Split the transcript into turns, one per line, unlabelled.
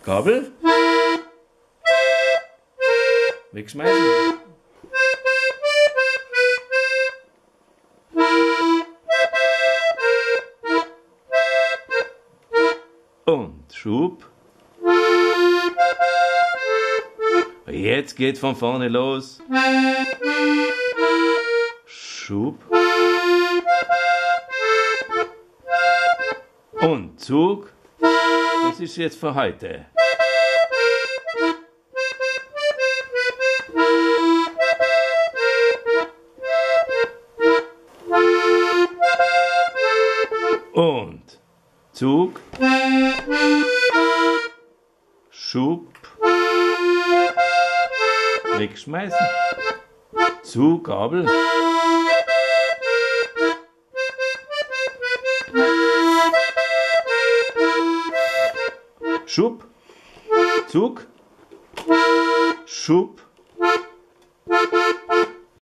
Gabel. Wegschmeißen. Und Schub. Jetzt geht von vorne los. Schub. Und Zug. Das ist jetzt für heute. Und Zug. Schub. Wegschmeißen. Zug, Gabel. Schub. Zug. Schub.